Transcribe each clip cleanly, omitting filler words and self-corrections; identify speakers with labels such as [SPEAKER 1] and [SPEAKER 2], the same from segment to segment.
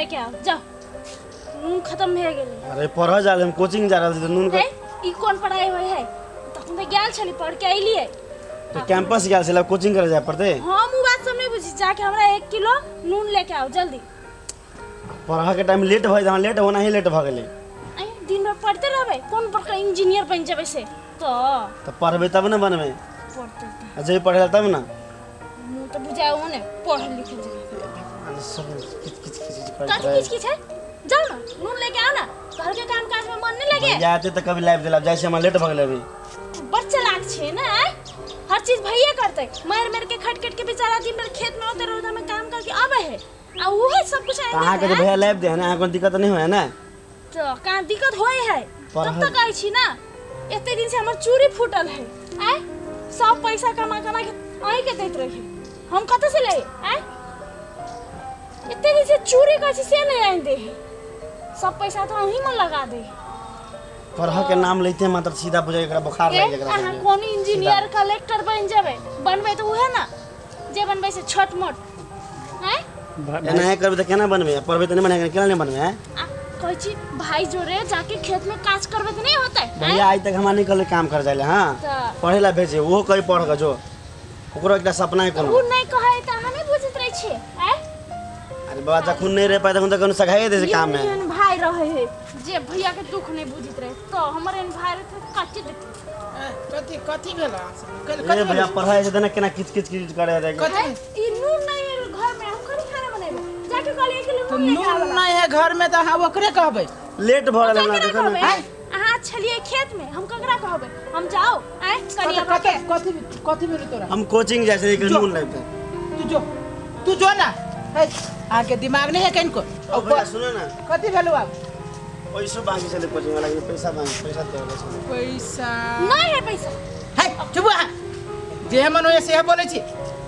[SPEAKER 1] लेके आओ जाओ। नून खत्म भए गेलै।
[SPEAKER 2] अरे पढ़ऽ जा हम कोचिंग जा रहल छी तऽ नून
[SPEAKER 1] हे, ई कोन पढ़ाई होय है? तखन तऽ गेल छली, पढ़ के अयलियै।
[SPEAKER 2] तऽ कैंपस गेल छलै, कोचिंग करे जाय पड़तै।
[SPEAKER 1] हम उ बात सब नहि बुझी, जाके हमरा 1 किलो नून लेके आओ जल्दी।
[SPEAKER 2] पढ़ऽ के टाइम लेट भऽ जेतै, लेट ओनाही लेट भऽ गेलै।
[SPEAKER 1] अइ दिन भर पढ़ते रहबै, कोन बड़का इंजीनियर बनि जेबै से तऽ।
[SPEAKER 2] तऽ पढ़बै तब ने बनबै।
[SPEAKER 1] पढ़ते
[SPEAKER 2] आ जे पढ़ै लए तब ने।
[SPEAKER 1] मुँह तऽ बुझाय ओ ने पढ़ल लिखल जेबै।
[SPEAKER 2] भगवान, सब किच किच किच किच करैत
[SPEAKER 1] कथी
[SPEAKER 2] रहै।
[SPEAKER 1] किच किच है? जाओ ना, नून लेके आओ ना। घर के काम काज में मन नहीं लगे।
[SPEAKER 2] भैया आते तऽ कभी लाइव दिला जाइ छै, हमरा लेट भऽ गेलै अभी।
[SPEAKER 1] बड़ चालाक छै ने आय? हर चीज भैया करते, मार मार के खट खट के बेचारा दिन भर खेत में होते रौदा में काम करके आवे है आ उहे सब कुछ
[SPEAKER 2] तऽ अहाँके जे भैया लाइव दे है ने, अहाँके कोनो दिक्कत नहि होइ है ने?
[SPEAKER 1] तो कहाँ दिक्कत होय है? तब
[SPEAKER 2] पढ़ल
[SPEAKER 1] तो कहै छी ना, एते दिन से हमर चूड़ी फूटल है आय, सब पैसा कमा कमा के अहीं के दैत रही, हम कतऽ से ले आय? एते दिन से चूड़ी कहै छी से नहीं आनि दे है, सब पैसा तो अहीं में लगा दे है।
[SPEAKER 2] पढ़ऽ के नाम लैते मात्र सीधा बुझाइ एकरा बोखार
[SPEAKER 1] ए,
[SPEAKER 2] लागि एकरा
[SPEAKER 1] अहाँ
[SPEAKER 2] सबके।
[SPEAKER 1] कोन इंजीनियर कलेक्टर बनि जेबै? बनबै तऽ उहे ना जे बनबै से छोट मोट आँय।
[SPEAKER 2] एनाहे करबै तऽ केना बनबै? पढ़बै तऽ नहि बनबै, केना नहि बनबै? आँय?
[SPEAKER 1] आ कहै छी भाई जोरे जाके खेत में काज करबै तऽ नहीं होतै? आँय?
[SPEAKER 2] भैया आइ तक हमरा नहि कहले काम कर जाय लए। हाँ,
[SPEAKER 1] तऽ
[SPEAKER 2] पढ़े ला भेजे, ओहो कही पढ़ के जो, ओकरो एकटा सपना है कोनो।
[SPEAKER 1] ओ नहि कहै तऽ अहाँ नहि बुझैत रहै छियै आँय?
[SPEAKER 2] अरे बाबा, जखन नहि रह पाए तखन तऽ कोनो सघाइए दै छै काम में।
[SPEAKER 1] एहन भाई रहे है जे भैया के दुख नहीं बुझैत रहे, तो हमर एहन भाई रहते तऽ काटे देते।
[SPEAKER 3] ए, कथी कथी भेल अहाँ सबके?
[SPEAKER 2] ए
[SPEAKER 3] कथी
[SPEAKER 2] भैया
[SPEAKER 3] भेल?
[SPEAKER 2] पढ़ाइ छै तऽ केना किच किच किच करे रहै।
[SPEAKER 3] कथी?
[SPEAKER 1] है, ई नून नहीं है घर में, हम कथी खाना बनेबै? जाके कहलियै कि
[SPEAKER 3] तऽ
[SPEAKER 1] नून लेके
[SPEAKER 3] नून
[SPEAKER 1] आबऽ ला।
[SPEAKER 3] नहि है घर में तऽ अहाँ ओकरे कहबै?
[SPEAKER 2] लेट भऽ रहल हमरा
[SPEAKER 1] ककरा
[SPEAKER 2] देखो ने।
[SPEAKER 1] कहबै?
[SPEAKER 3] आँय?
[SPEAKER 1] अहाँ छलियै खेत में, हम ककरा कहबै? हम जाओ आँय कनिया
[SPEAKER 3] कथी
[SPEAKER 1] के।
[SPEAKER 3] कथी कथी भेल तोरा?
[SPEAKER 2] हम कोचिंग जाइ छै,
[SPEAKER 3] जो।
[SPEAKER 2] नून लाबिते।
[SPEAKER 3] तू जो, तू जो ना। है, अहाँके दिमाग नहीं है कनिको?
[SPEAKER 2] ओ भैया सुनो ने।
[SPEAKER 3] कथी भेलौ आब?
[SPEAKER 2] पैसो बाँकी छलै कोचिंग वाला के, पैसा बाँकी, पैसा देबै छलै।
[SPEAKER 3] पैसा
[SPEAKER 1] नहीं है पैसा।
[SPEAKER 3] है, चुप अहाँ। जे मन होइए सेहे बोलै छी,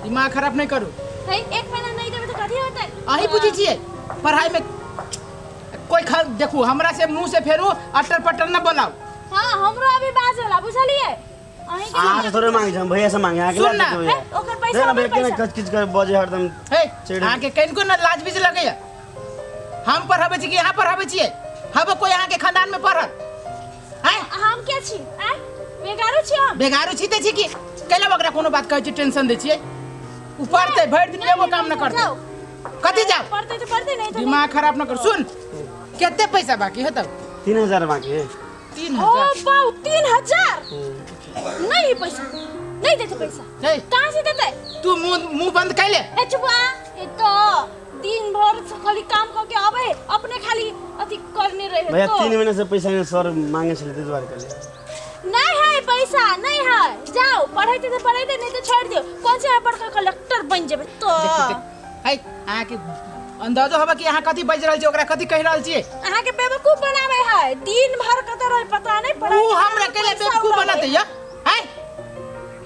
[SPEAKER 3] दिमाग खराब नहीं करू।
[SPEAKER 1] है, 1 महीना नहीं देबै तऽ कथी होतै?
[SPEAKER 3] अहीं बुझै छियै पढ़ाई में कोई खा देखू हमरा से मुंह से फेरू अटर पटर न बोलाउ।
[SPEAKER 1] हाँ, हमरो अभी बाजला बुझलियै? अहीं के
[SPEAKER 2] अहाँ से थोड़े मांगे छी, हम भैया से मांगे, अहाँ के
[SPEAKER 3] सुन ना,
[SPEAKER 2] ला देबै।
[SPEAKER 1] है, ओकर पैसा
[SPEAKER 2] देख ना
[SPEAKER 1] ओकर
[SPEAKER 2] भैया केना
[SPEAKER 1] पैसा।
[SPEAKER 2] किच किच कर बजे हरदम।
[SPEAKER 3] हे,
[SPEAKER 2] चिढ़।
[SPEAKER 3] अहाँके कनिको न लाज बीज लगैया? हम पढ़ाबै छी कि अहाँ पढ़ाबै छियै? हब कोई अहाँके खानदान में पढ़ल हैं?
[SPEAKER 1] हम के छी आँय? बेगारू छी हम?
[SPEAKER 3] बेगारू छी तऽ छी कि कैला ओकरा कोनो बात कहै छी टेंशन दै छियै? उ पढ़तै भरि दिन एगो काम न करतै।
[SPEAKER 1] जाउ।
[SPEAKER 3] कथी जाउ?
[SPEAKER 1] पढ़तै तऽ पढ़तै, नहीं तऽ
[SPEAKER 3] दिमाग खराब न कर। सुन, कते पैसा बाकी हेतौ?
[SPEAKER 2] 3000 बाकी है।
[SPEAKER 3] तीन
[SPEAKER 1] ओ
[SPEAKER 3] हजार?
[SPEAKER 1] बाउ, 3000 नहीं है पैसा, नहीं देते पैसा।
[SPEAKER 3] नहीं।
[SPEAKER 1] कहाँ से देते?
[SPEAKER 3] तू मुंह मुंह बंद कैले।
[SPEAKER 1] ए चुप आ, ए तो दिन भर से खाली काम करके आवे, अपने खाली अथी करने रहे।
[SPEAKER 2] भैया
[SPEAKER 1] तो
[SPEAKER 2] 3 महीना से पैसा नहीं सर मांगे छलै ताहि दुआरे कहलियै।
[SPEAKER 1] नहीं है पैसा, नहीं है। जाओ पढ़ैते तो पढ़ैते, नहीं तो छोड़ दियो। कौन से बड़का कलेक्टर बन जेबे तो।
[SPEAKER 3] देखू देख, है अहाँके अंदाजो हबे कि अहाँ कथी बाजि रहल छी, ओकरा कथी कहि रहल छियै?
[SPEAKER 1] अहाँ के बेवकूफ बनावे है, दिन भर कतऽ रहे पता नहीं। पढ़ाई
[SPEAKER 3] उ हमरा केले
[SPEAKER 1] पैसा
[SPEAKER 3] बेवकूफ
[SPEAKER 1] उड़ावे।
[SPEAKER 3] बनाते या है?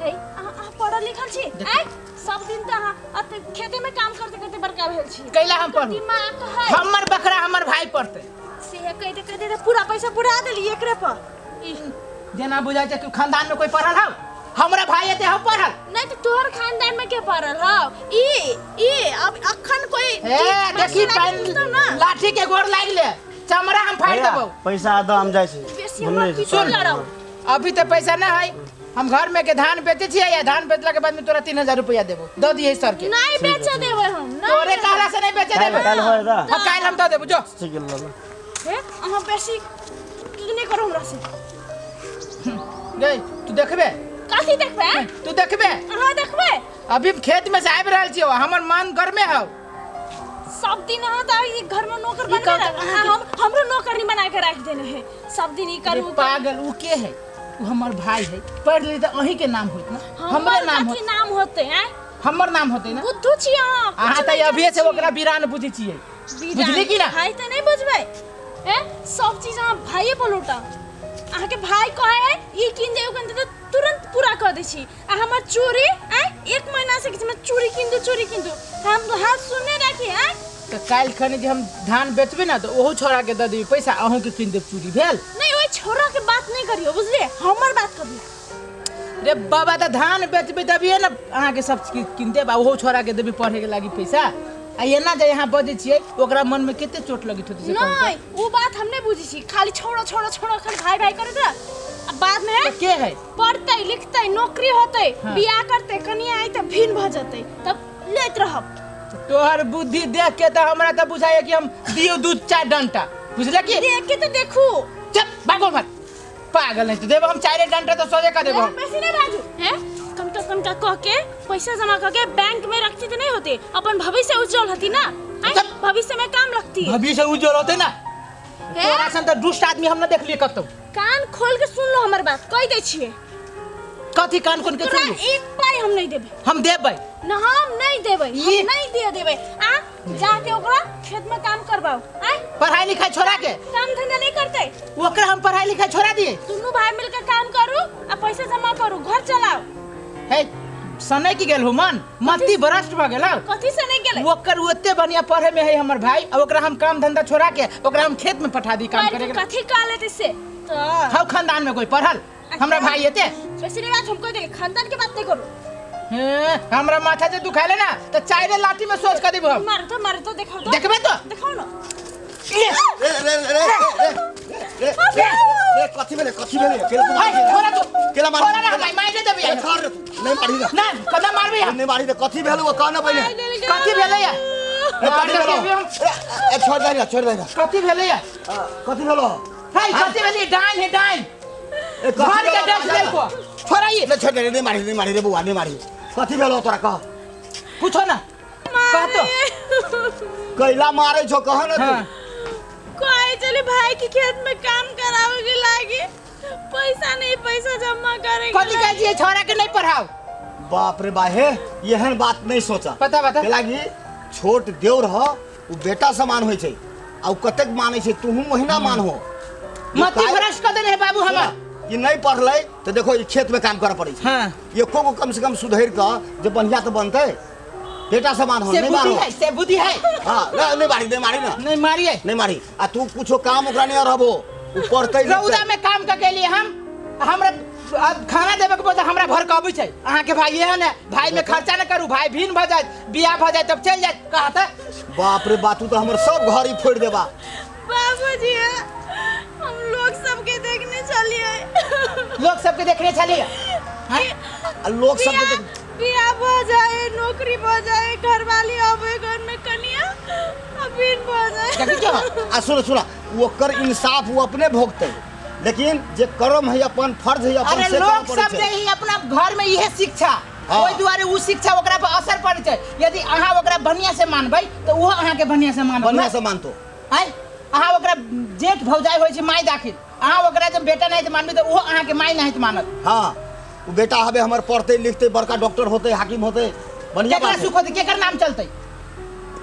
[SPEAKER 1] हे, अहाँ अहाँ पढ़ल लिखल छी आँय? सब दिन तऽ अहाँ अते खेते में काम करते करते बड़का भेल छी।
[SPEAKER 3] कैला हम पढ़ू?
[SPEAKER 1] दिमाग है।
[SPEAKER 3] हमर बकरा हमर भाई पढ़तै।
[SPEAKER 1] से कहते कहते तऽ पूरा पैसा बुड़ा देली एकरे पर। ई,
[SPEAKER 3] जेना बुझाइ छै कि खानदान में कोई पढ़ल हौ, हमरा भाई एते हम पढ़ल
[SPEAKER 1] नहीं तो तोहर खानदान में के पढ़ल हौ? ई ई अब अखन कोई
[SPEAKER 3] ए
[SPEAKER 1] चीज
[SPEAKER 3] देखी
[SPEAKER 1] मसला
[SPEAKER 3] पानि
[SPEAKER 1] के पूछतौ ना।
[SPEAKER 3] लाठी के गोर लागि ले, चमड़ा हम फाड़ि
[SPEAKER 2] भैया,
[SPEAKER 3] देबौ।
[SPEAKER 2] पैसा दो, हम जाइ छी।
[SPEAKER 1] बेसी
[SPEAKER 2] हम
[SPEAKER 1] हमरा
[SPEAKER 2] नहि
[SPEAKER 1] पीछू लड़ाउ।
[SPEAKER 3] अभी तऽ पैसा ना है, हम घर में के धान बेचे छियै, या धान बेचला के बाद में तोरा 3000 रुपया देबो, दऽ दियै सर के।
[SPEAKER 1] नहीं बेचे देबै हम, नहीं
[SPEAKER 3] तोरे
[SPEAKER 1] बेचे।
[SPEAKER 3] कहला से नहीं बेचे
[SPEAKER 2] काल्हि
[SPEAKER 3] देबै।
[SPEAKER 2] काल्हि होय दा।
[SPEAKER 3] हाँ, काल्हि हम दऽ देबो जो।
[SPEAKER 2] ठीक है, ल ल।
[SPEAKER 1] हे, अहाँ बेसी की नहीं करू हमरा से।
[SPEAKER 3] गई तू देखबे?
[SPEAKER 1] कथी देखबै आँय?
[SPEAKER 3] तू देखबे?
[SPEAKER 1] अहाँ देखबै?
[SPEAKER 3] अभी खेत में से आबि रहल छियौ, हमर मन गरमे हौ।
[SPEAKER 1] सब दिन अहाँ तऽ ई घर में नौकर
[SPEAKER 3] ई
[SPEAKER 1] बनबे
[SPEAKER 3] कहत
[SPEAKER 1] रह, हम हमरो नौकरनी बना के राखि देने है, सब दिन ई
[SPEAKER 3] अरे
[SPEAKER 1] करू उ करू।
[SPEAKER 3] पागल, उ के है? उ हमर भाई है, पढ़ ली तऽ अहीं के नाम होत ना,
[SPEAKER 1] हमर
[SPEAKER 3] हमरे नाम
[SPEAKER 1] कथी
[SPEAKER 3] होत?
[SPEAKER 1] नाम होते आँय?
[SPEAKER 3] हमर नाम होते ना।
[SPEAKER 1] बुद्धू छी अहाँ,
[SPEAKER 3] अहाँ
[SPEAKER 1] कुछ
[SPEAKER 3] तऽ
[SPEAKER 1] नहीं
[SPEAKER 3] अभिये से
[SPEAKER 1] जानै छी।
[SPEAKER 3] ओकरा वीरान बुझै छियै।
[SPEAKER 1] वीरान।
[SPEAKER 3] बुझली कि ना?
[SPEAKER 1] भाई तऽ नहीं बुझबै ए, सब चीज अहाँ भाइये पर लौटाउ। अहाँके भाई कहै है ई कीन दे, ओ कीन दे, तऽ तुरंत पूरा कऽ दै छी। आ हमर चूड़ी आँय, 1 महीना से किछु चूड़ी कीन दू, चूड़ी कीन दू, हम हाथ सुनने राखी आँय।
[SPEAKER 3] तऽ काल्हि खनी जे हम धान बेचबै ने तऽ ओहो छोड़ा के दऽ देबै पैसा, अहूँके कीन देब चूड़ी। भेल?
[SPEAKER 1] नहीं, ओहि छोड़ा के बात नहीं करियो बुझलियै, हमर बात करियो।
[SPEAKER 3] रे बाबा, तऽ धान बेचबै तभिए ने अहाँके सब चीज कीन देब, आ ओहो छोड़ा के देबै पढ़े के लागी पैसा। आ एना जे यहाँ बजै छियै ओकरा मन में कते चोट लगैत होतै से कहू तऽ।
[SPEAKER 1] नहीं वो बात हम नहीं बुझी छी, खाली छोड़ो छोड़ो छोड़ो खाली भाई भाई करे त आ बाद में
[SPEAKER 3] तऽ के है?
[SPEAKER 1] पढ़तै लिखतै नौकरी होतै।
[SPEAKER 3] हाँ।
[SPEAKER 1] बियाह करतै, कनिया आइतै, भिन्न भऽ जेतै, तब लेत रहब।
[SPEAKER 3] तोहर बुद्धि देख के तऽ हमरा तऽ बुझाइए कि हम दियौ दू चारि डंटा, बुझले कि?
[SPEAKER 1] देख के तऽ देखू।
[SPEAKER 3] चुप भागो मत, पागल नहीं तो देबो हम चारे डंटा तो सोझे कर देबो हम।
[SPEAKER 1] बेसी नहीं बाजू हैं, कमटा कमटा कह के पैसा जमा कह के बैंक में रखती तो नहीं होते, अपन भविष्य उज्जवल होती ना। आँय?
[SPEAKER 3] तब-
[SPEAKER 1] भविष्य में काम लगती।
[SPEAKER 3] भविष्य उज्जवल होते ना।
[SPEAKER 1] हे?
[SPEAKER 3] तोरा सन तऽ दुष्ट आदमी हम न देखलिए कतौ।
[SPEAKER 1] कान खोल के सुन लो हमर बात, कह दै छियै।
[SPEAKER 3] कथी कान खोल के
[SPEAKER 1] तोरा
[SPEAKER 3] सुन लू?
[SPEAKER 1] एक पाई हम नहीं देबै।
[SPEAKER 3] हम देबै।
[SPEAKER 1] न, हम नहीं देबै, हम
[SPEAKER 3] ई-
[SPEAKER 1] नहीं दिए देबै। आ जाके ओकरा खेत में काम करवाओ। आय
[SPEAKER 3] पढ़ाई लिखाई छोड़ा के
[SPEAKER 1] काम धंधा नहीं करते।
[SPEAKER 3] ओकरा हम पढ़ाई लिखाई छोड़ा दिए?
[SPEAKER 1] दुनू भाई मिलकर काम करू आ पैसा जमा करू, घर चलाओ।
[SPEAKER 3] हे सनक गेल हो मन, मति भ्रष्ट भ गेल।
[SPEAKER 1] कथी से नहीं गेलै?
[SPEAKER 3] ओकर ओते बढ़िया पढ़े में है हमर भाई, आ ओकरा हम काम धंधा छोड़ा के ओकरा हम खेत में पठा दी काम
[SPEAKER 1] पढ़
[SPEAKER 3] करे
[SPEAKER 1] के
[SPEAKER 3] के।
[SPEAKER 1] कथी का लेते से तो?
[SPEAKER 3] हौ खानदान में कोई पढ़ल हमरा भाई एते?
[SPEAKER 1] वैसे नहीं बात हमको दे, खानदान के बात नहीं करो।
[SPEAKER 3] हे, हमरा माथा जे दुखाले ना त चाइरे लाठी में सोच कर देबो हम।
[SPEAKER 1] मारो तो, मारो तो, देखाओ तो।
[SPEAKER 3] देखबे तो।
[SPEAKER 1] देखाओ ना।
[SPEAKER 3] ले।
[SPEAKER 2] रे रे रे रे रे रे रे, कथी भेलै, कथी भेलै? केला तू
[SPEAKER 3] हाय,
[SPEAKER 2] मारै
[SPEAKER 3] छोड़ा तू।
[SPEAKER 2] केला मार।
[SPEAKER 3] छोड़ा ना, हमरा मारि दे देबी।
[SPEAKER 2] ए, छोड़ रे तू, नहीं मारी रे।
[SPEAKER 3] ना कना मारबी हम?
[SPEAKER 2] नहीं मारी रे। कथी भेल वो कह ना पहिले।
[SPEAKER 3] कथी भेलै या?
[SPEAKER 2] ए, कथी भेलो? ए, ए, छोड़ दे रे, छोड़ दे रे।
[SPEAKER 3] कथी भेलै या?
[SPEAKER 2] कथी भेलो?
[SPEAKER 3] हाय, कथी भेलै? डाइन है डाइन।
[SPEAKER 2] ए, कथी
[SPEAKER 3] घर के
[SPEAKER 2] भेलो?
[SPEAKER 3] डस लेल को छोड़ा ये।
[SPEAKER 2] नहीं, छोड़ दे रे, नहीं मारी, नहीं मारी रे बुआ, नहीं मारी। कथी भेलो तोरा कह?
[SPEAKER 3] पूछो ना, कह तो।
[SPEAKER 2] कैला मारे छो कह ना तू।
[SPEAKER 3] हाँ।
[SPEAKER 1] कोई चले भाई के खेत में काम करावे लागे, पैसा नहीं, पैसा जमा करे।
[SPEAKER 3] कथी कहै छियै छोड़ा के नहीं पढ़ाओ?
[SPEAKER 2] बाप रे बाहे, एहन बात नहीं सोचा।
[SPEAKER 3] पता बता।
[SPEAKER 2] कैला छोट देवर ह, उ बेटा समान होय छै आ उ कतेक मानै छै, तुहू ओहिना मानहो।
[SPEAKER 3] मति भ्रष्ट कर देने है बाबू हमर।
[SPEAKER 2] ई नहीं पढ़लै तो देखो ई खेत में काम करे पड़ै छै।
[SPEAKER 3] हाँ।
[SPEAKER 2] एको गो कम से कम सुधरि कऽ जे बढ़िया तो बनतै, बेटा समान हो।
[SPEAKER 3] से
[SPEAKER 2] नहीं
[SPEAKER 3] बुद्धि
[SPEAKER 2] मारो।
[SPEAKER 3] है, से बुद्धि है।
[SPEAKER 2] हाँ, नहीं, नहीं मारी, नहीं मारी ना।
[SPEAKER 3] नहीं मारिए।
[SPEAKER 2] नहीं मारी। आ तू कुछो काम ओकरा नहीं रहबो, उ पढ़तै लिखतै।
[SPEAKER 3] रौदा में काम के लिए हम हमरा अब खाना देबे के बोलते हमरा भर के अबै छै। अहाँ के भाई एहन है, भाई में खर्चा न करू, भाई भिन्न भ जायत, बियाह भ जायत तब चलि जायत कहता।
[SPEAKER 2] बाप रे बाप, तू तो हमर सब घर ही फोड़ देबा।
[SPEAKER 1] बाबूजी, हम लोग सबके देखने चलिए।
[SPEAKER 3] लोग सबके देखने चलिए। हाँ?
[SPEAKER 2] आ लोग सबके देख-
[SPEAKER 1] बियाह भ जाए, नौकरी भ जाए, घरवाली आवे, घर में कनिया अबीन भ जाए।
[SPEAKER 3] देखी क्यों?
[SPEAKER 2] आ सुन सुन, ओकर इंसाफ वो अपने भोगतै, लेकिन जे कर्म है अपन फर्ज है अपन
[SPEAKER 3] अरे
[SPEAKER 2] से करऽ
[SPEAKER 3] लोग
[SPEAKER 2] पड़ै
[SPEAKER 3] सब
[SPEAKER 2] छै।
[SPEAKER 3] जे ही अपना घर में इहे शिक्षा,
[SPEAKER 2] हाँ।
[SPEAKER 3] ओहि दुआरे उ शिक्षा ओकरा पर असर पड़ै छै। यदि अहाँ ओकरा बढ़िया से मानबै तऽ ओहो अहाँके बढ़िया से मानत।
[SPEAKER 2] बढ़िया से मानतो।
[SPEAKER 3] आँय, अहाँ ओकरा जेठ भौजाइ होइ छै माय दाखिल, अहाँ ओकरा जब बेटा नहीं मानबै तऽ ओहो अहाँके माय नहीं मानत।
[SPEAKER 2] हाँ, उ बेटा हबे हमर, पढ़तै लिखतै, बड़का डॉक्टर होतै, हाकिम होतै, बढ़िया
[SPEAKER 3] केकरा
[SPEAKER 2] बात है।
[SPEAKER 3] सुख होतै? केकर नाम चलतै?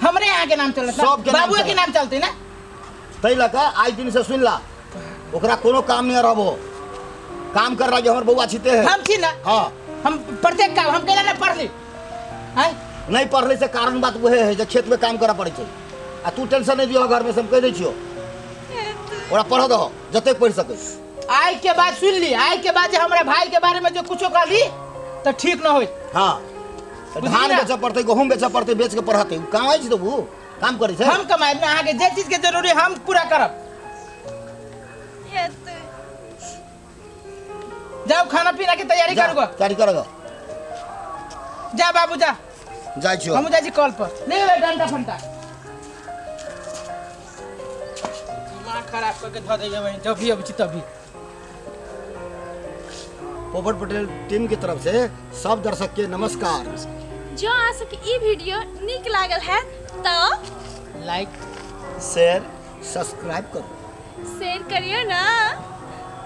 [SPEAKER 3] हमरे अहाँके नाम चलत ना?
[SPEAKER 2] सबके नाम
[SPEAKER 3] बाबुए के
[SPEAKER 2] चलत।
[SPEAKER 3] नाम चलतै ना?
[SPEAKER 2] ताहि लऽ कऽ आइ दिन से सुन ला, ओकरा कोनो काम नहीं रहबो, काम कर लागे हमर बौआ छिते है।
[SPEAKER 3] हम छी ना।
[SPEAKER 2] हाँ।
[SPEAKER 3] हम प्रत्येक काम हम कैला ना पढ़ली? आँय?
[SPEAKER 2] नहीं पढ़ले से कारण बात उहे है जे खेत में काम करऽ पड़ै छै। आ तू टेंशन नहीं दियो, घर में से हम कहि दै छियो ओकरा पढ़ऽ दहो जतेक पढ़ि सकै।
[SPEAKER 3] आइ के बाद सुन ली, आइ के बाद जे हमरा भाई के बारे में जो कुछो कहली तऽ ठीक न होई।
[SPEAKER 2] हाँ, तऽ
[SPEAKER 3] बुझली
[SPEAKER 2] धान
[SPEAKER 3] ना?
[SPEAKER 2] बेचऽ पड़तै, गहूम बेचऽ पड़तै, बेच के पढ़तै। उ कमाइ छै तऽ उ काम करै छै।
[SPEAKER 3] हम कमाएब ना, अहाँके जे चीज के जरूरी हम पूरा करब।
[SPEAKER 1] हेतै।
[SPEAKER 3] जाओ खाना पीना के तैयारी
[SPEAKER 2] जा,
[SPEAKER 3] करू गो।
[SPEAKER 2] तैयारी कर गो।
[SPEAKER 3] जा बाबू जा।
[SPEAKER 2] जाइ छियो।
[SPEAKER 3] हमहूँ जाइ छी कल पर। ले ले डंडा फंटा। दिमाग खराब करके धऽ दैया वहीं, जब भी अबै छी तभी।
[SPEAKER 2] पोपट पटेल टीम के तरफ से सब दर्शक के नमस्कार।
[SPEAKER 1] जो अहाँ सबके ई वीडियो नीक लागल है तऽ
[SPEAKER 3] लाइक
[SPEAKER 2] शेयर सब्सक्राइब करू,
[SPEAKER 1] शेयर करियौ ना।